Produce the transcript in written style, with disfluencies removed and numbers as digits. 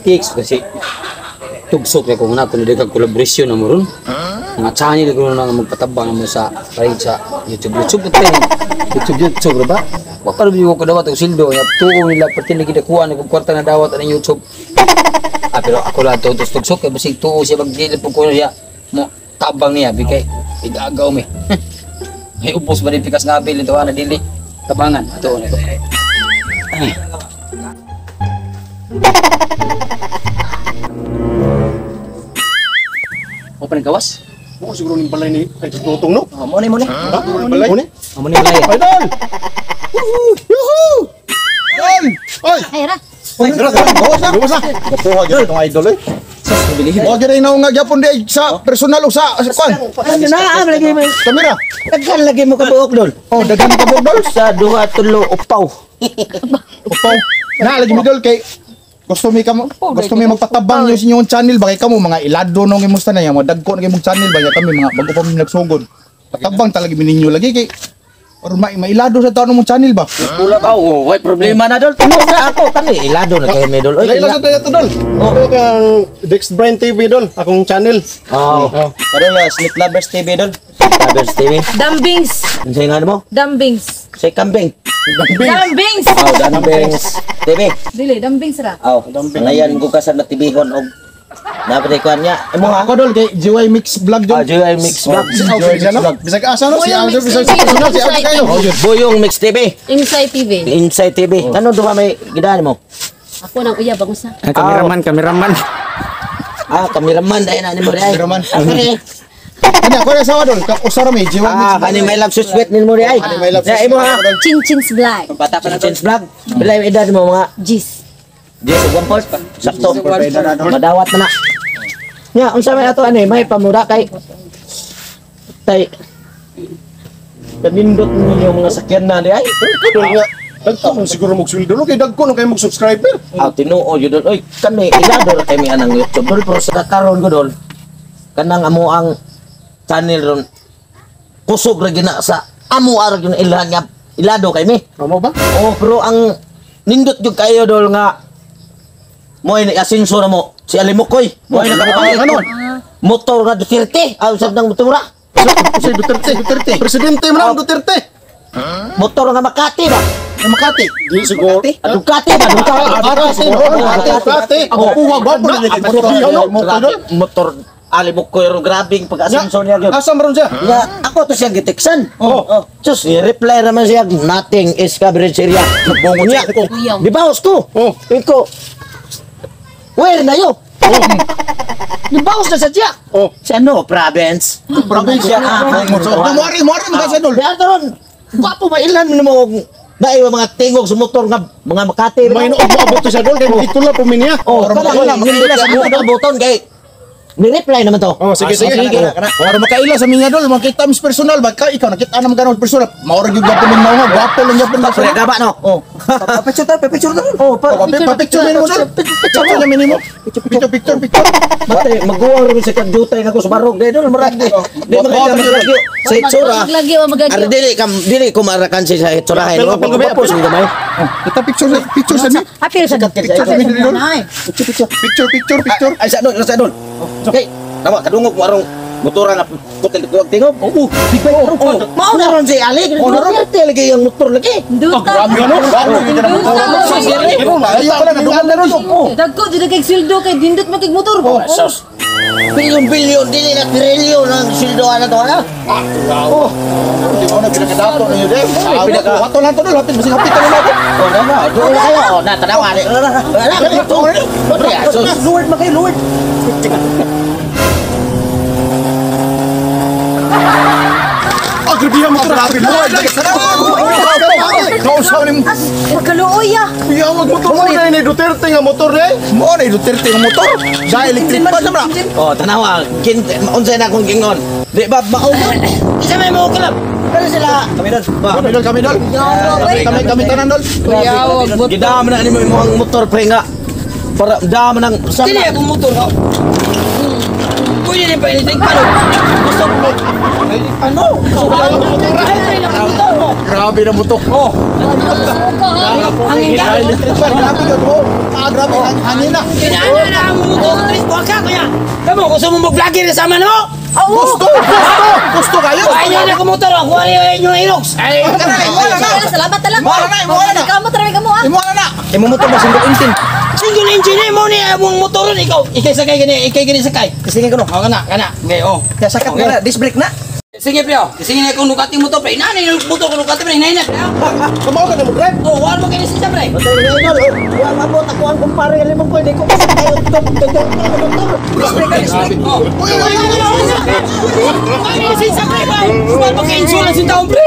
TX kasi tugsok na kung na kung hindi kag collaboration na mo ron. Mga channel ko na nga magpatabang mo sa paring sa YouTube YouTube ito eh. YouTube YouTube ba? Wa pa rin ko dawat og sildo ya tuo nila perti lagi dakuan kung kwarta na dawat ang YouTube. Ah, pero ako lang to tugsok kay basig tuo siya magdili pug ko siya mo tabang niya bigay igagaw mi. May ubos ba din pikas nga bil ito ana dili tabangan ato na to. Ay. Open gawas? Mo siguro ning balay ni ay tutong no. Oh, mo ni mo ni. Ha? Balay. Mo ni balay. Idol. Yuhu! Idol! Oy! Ay ra. Oy, gawas na. Gawas na. Gapuha gyud itong idol eh. Wa gyud na nga gyapon di sa personal o sa kwan. Ano na, ah, lagi mo. Kamera. Daghan lagi mo kabuok dol. Oh, daghan ka buok dol. Sa duha tulo upaw. Upaw. Na lagi mi dol kay gusto mi kamo, gusto mi magpatabang yung inyong channel ba kay kamo mga ilado nung imusta na yan, mga dagko na imong channel ba ya kami mga bago pa mi nagsugod. Patabang talaga mi ninyo lagi kay or mailado sa taon mong channel ba? Pula ba? Oh, way problema na dol. Tumo na ako kami ilado na kay mi dol. Oy, Ilado sa tayo dol. Ako kang Dex Brain TV dol, akong channel. Oh. Karon na Snake Lovers TV dol. Lovers TV. Dambings. Unsay nga mo? Dambings. Say kambing. Dambings. Oh, Dambings TV. Dili, dambings ra. Oh, ngayon ko ka sa natibihon og napatay kuan niya. Imo ha? Ako dol kay GY Mix Vlog dol. Ah, GY Mix Vlog. GY Mix Vlog. Bisag asa no si Buyong Aljo Mix bisag TV. sa personal si Aljo kayo. Buyong Mix TV. Inside TV. Inside TV. Ano duha may gidaan mo? Ako nang uyab ang usa. Kameraman, kameraman. Ah, kameraman dai na nimo dai. Kameraman. Kani. Kani ako na sawa dol, usara mi GY Mix. Ah, kani may love sweet nimo dai. Kani may love Ya, imo ha. Chin Chins Vlog. Bata pa na dol. Chins Vlog. Pila yung edad mo mga Gis. Yes, one fourth. Sakto. Madawat na na. Nya, unsa may ato ani may pamura kay tay kanindot ninyo mga sakyan na di ay. Dol nga. Dagko man siguro mo sweldo no kay dagko no kay mo subscriber. Aw tinuod yun dol. Oy, kami ilado ra kay mi anang YouTube dol pero sa karon ko dol. Kanang amo ang channel ron kusog ra gina sa amo ara gyud ilhan nga ilado kay mi. Amo ba? Oh, pero ang nindot jud kayo dol nga mo'y nag-asenso na mo si Alimukoy. Mo'y nakapalit. Ano? Motor nga Duterte. Aw sab nang motora. Si Duterte, Duterte. Presidente man ang Duterte. Motor nga Makati ba? Sa Makati. Di siguro. Ah, Ducati ba? Ducati. Ducati, Ducati. Ako kuha gwapo na lagi motor. Motor dol. Motor Alimukoy ro grabing pag-asenso niya gyud. Asa maron siya? Nga ako to siyang giteksan. Oh. Sus, i-reply naman siya, nothing is coverage area. Nagbongo Niya. siya ko. Uyaw. Di ba ko? Oh. Iko. Where na yo? Oh. Di ba na sa siya? Oh. Siya no, province. Probinsya. Muari, muari mo kasi dol. Di ron. Gwapo mailan mo na mga tingog sa motor nga mga Makati. May noog mo abot siya dol kay itula po niya. Oh, Para kana makaila, wala makaila sa motor buton kay ni-reply naman to. Oh, sige sige. Sige. Para makaila sa minya dol, makita mis personal ba ka ikaw nakita na magano personal. Maura gyud gwapo ning naong, gwapo lang gyapon Pre gaba no. Oh. Papicture ta, papicture ta. Oh, pa Pa picture minimo dol. Picture niya minimo. Picture picture picture. Matay maguwang rin sa kagjutay nako sa barog dai dol murag di. Di makita maglagyo sa itsura. Maglagyo o maglagyo. Ar dili kam dili ko marakan sa itsura hay. Pero, pero, pero, Gwapo sa gamay. Kita picture picture sa mi. Apil sa Picture sa mi dol. Ay. Picture picture picture. Ay sa dol, sa dol. Okay. Tawa kadungog mo arong motora nga putel ko tingog. Oo, big bike. Oh, mao na ron si Ali. Oh, na lagi ang motor lagi. Duta. Grabe ano? Gwapo gyud na motor. Ayo pala nadungan na ron. Dagko jud kay sweldo kay dindot man kay motor. Oh, sus. Bilyon-bilyon dili na trilyon ang sildoan na to ha. Oh. Di mo na pinakadato ninyo de. Wato lang to dol, hapit bisag hapit na lang. Oh, na na, doon na kayo. Oh, na tanawa ni. Wala, sus. Lord man kayo, Lord. Ah, grabe ang motor. Grabe mo. Kausaw ni mo. Magkaluoy ah. Biyawag motor Mo na ni Duterte nga motor eh. Mo na Duterte ng motor. Sa electric pa sa bra. Oh, tanawa. Unsay na akong gingon. Di ba mao? Isa may mo kalab. Pero sila. Kami dol. Kami dol, kami dol. Kami kami tanan dol. Gidam na nimo imong motor pre nga. Para dam nang sa Dili akong motor ha. Pwede rin pa electric pano. Gusto ko. Ano? Grabe na motor. Oh. Suka ha. Hangin ka. Electric fan, grabe yun. Oh, ah, grabe, hangin na. Kinana na ang motor sa tres buwaka kuya. Kamo gusto mo mag-vlogger sama na mo? Gusto, gusto, gusto kayo. Ay niya na ko motor, ako ani inyo Hilux. Ay, Tara, imuha na na. Salamat talaga. Imuha na, imuha na. Kamo tara kamo ah. Imuha na na. Imo motor ba single engine? Single engine eh, mo ni among motor ikaw. Ikay sakay gani, ikay gani sakay. Sige ko no. Oh, kana, kana. Okay, oh. Ya sakat na, disc brake na. Sige pre, oh. Sige na kung Ducati motor pre. Inani yung motor kung Ducati pre, hinay na pre. Kamaw ka na mo, drive. Oh, wala mo kini siya pre. Idol, wa mabot ako ang kumpare limong ko, di ko kayo top top top. Disc brake na, disc brake. Oh. Uy, uy, uy, uy, uy. Ay, siya pre ba? Wala mo kay insurance yung taong pre.